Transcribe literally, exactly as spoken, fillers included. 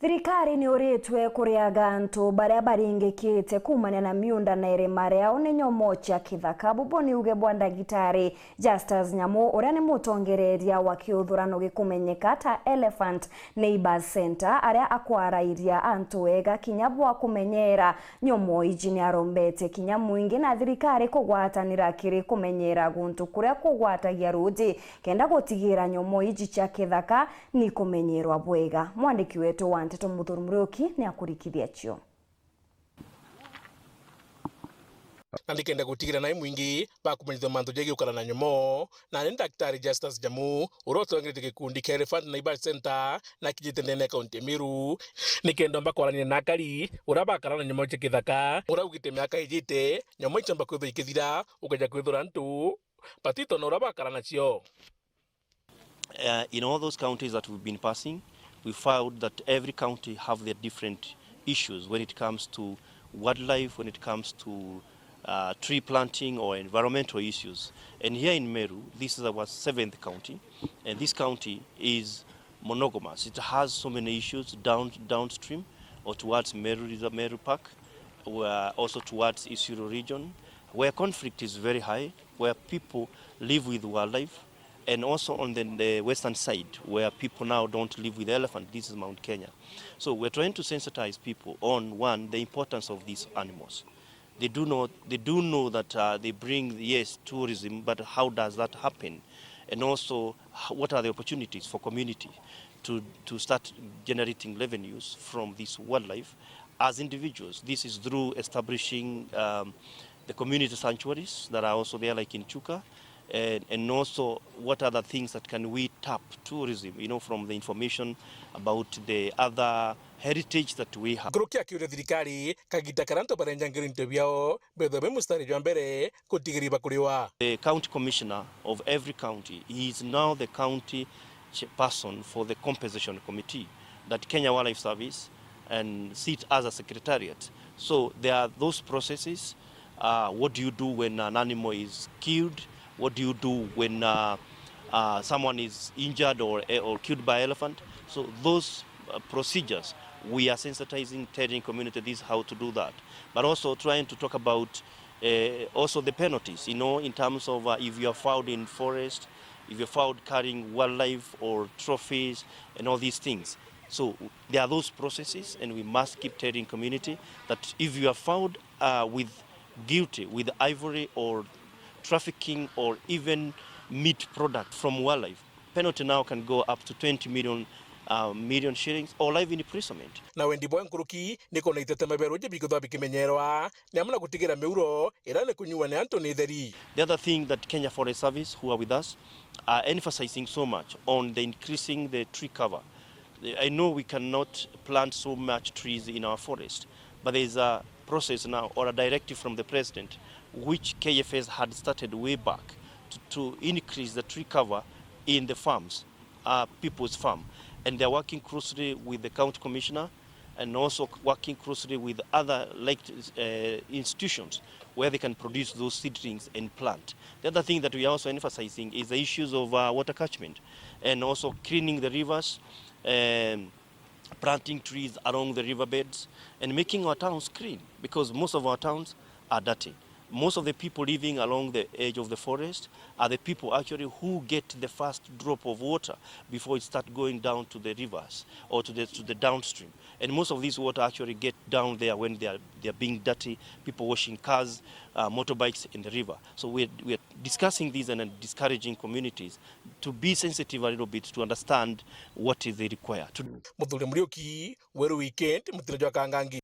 Thirikari ni uritwe kuriaga antu baria baringikite kuumania na miunda na irima riao ni nyomo cia kithaka. Bubu ni uge bwa ndagitari Justus Nyamu, uria ni mutongereria wa kiuthurano gikumenyeka ta Elephant Neighbours Centre, aria akwarairia antu wega kinya bwa kumenyera nyomo iji. Ni arombete kinya mwingi na thirikari kugwatanira kiri kumenyera guntu kuria kugwatagia ruuji, kenda gutigira nyomo iji cia kithaka ni kumenyerwa bwega. Mwandiki wetu wa nteto Muthuri Muriuki ni akurikithia cio. Na ndikenda gutigira nai mwingi bakumenyithua mantu jegii gukara na nyomo, na ni Daktari Justus Nyamu, uria utongeretie gikundi kia Elephant Neighbours Centre na kijite ndene ya kaunti ya Meru, nikenda omba kwarania na akari uria bakara na nyomo cia kithaka, uria augite miaka ijite nyomo ichomba kwithwa ikithira, ukeja kwithura antu batitona uria bakara nacio. Uh, in all those counties that we've been passing, we found that every county have their different issues when it comes to wildlife, when it comes to uh, tree planting or environmental issues. And here in Meru, this is our seventh county, and this county is monogamous. It has so many issues down, downstream or towards Meru, Meru Park, where also towards Isiolo region, where conflict is very high, where people live with wildlife, and also on the, the western side, where people now don't live with elephant. This is Mount Kenya. So we're trying to sensitize people on, one, the importance of these animals. They do know, they do know that, uh, they bring, yes, tourism, but how does that happen? And also, h-, what are the opportunities for community to, to start generating revenues from this wildlife as individuals? This is through establishing, um, the community sanctuaries that are also there, like in Chuka, and, and also what other things that can we tap tourism, you know, from the information about the other heritage that we have. Nkuruki akiuria thirikari kagita karia antu barenjangirwa into biao, bethwe be mustari jwa mbere gutigiri bakuriwa. The county commissioner of every county, he is now the county chairperson for the compensation committee that Kenya Wildlife Service and sit as a secretariat. So there are those processes. Uh, what do you do when an animal is killed? What do you do when, uh, uh, someone is injured or, or killed by elephant? So those, uh, procedures, we are sensitizing, telling community this how to do that, but also trying to talk about, uh, also the penalties, you know, in terms of, uh, if you are found in forest, if you're found carrying wildlife or trophies and all these things. So there are those processes, and we must keep telling community that if you are found, uh, with guilty with ivory or trafficking or even meat product from wildlife, penalty now can go up to twenty million, uh, million shillings or life imprisonment. Na wendi bwa nkuruki ni kwona itetema bia ruuji bikithwa bikimenyerwa, ni amwe na gutigira miuro iria ni kunyua ni antu ni theri. The other thing that Kenya Forest Service, who are with us, are emphasizing so much on the increasing the tree cover. I know we cannot plant so much trees in our forest, but there is a process now or a directive from the president which K F S had started way back to, to increase the tree cover in the farms, uh, people's farm. And they're working closely with the county commissioner and also working closely with other, like, uh, institutions where they can produce those seedlings and plant. The other thing that we are also emphasizing is the issues of, uh, water catchment and also cleaning the rivers, um, planting trees along the riverbeds and making our towns clean, because most of our towns are dirty. Most of the people living along the edge of the forest are the people actually who get the first drop of water before it start going down to the rivers or to the, to the downstream. And most of this water actually get down there when they are, they are being dirty, people washing cars, uh, motorbikes in the river. So we're, we're discussing this and discouraging communities to be sensitive a little bit to understand what is required. Muthuri Muriuki, Weru Weekend, mutino jwa Kangangi.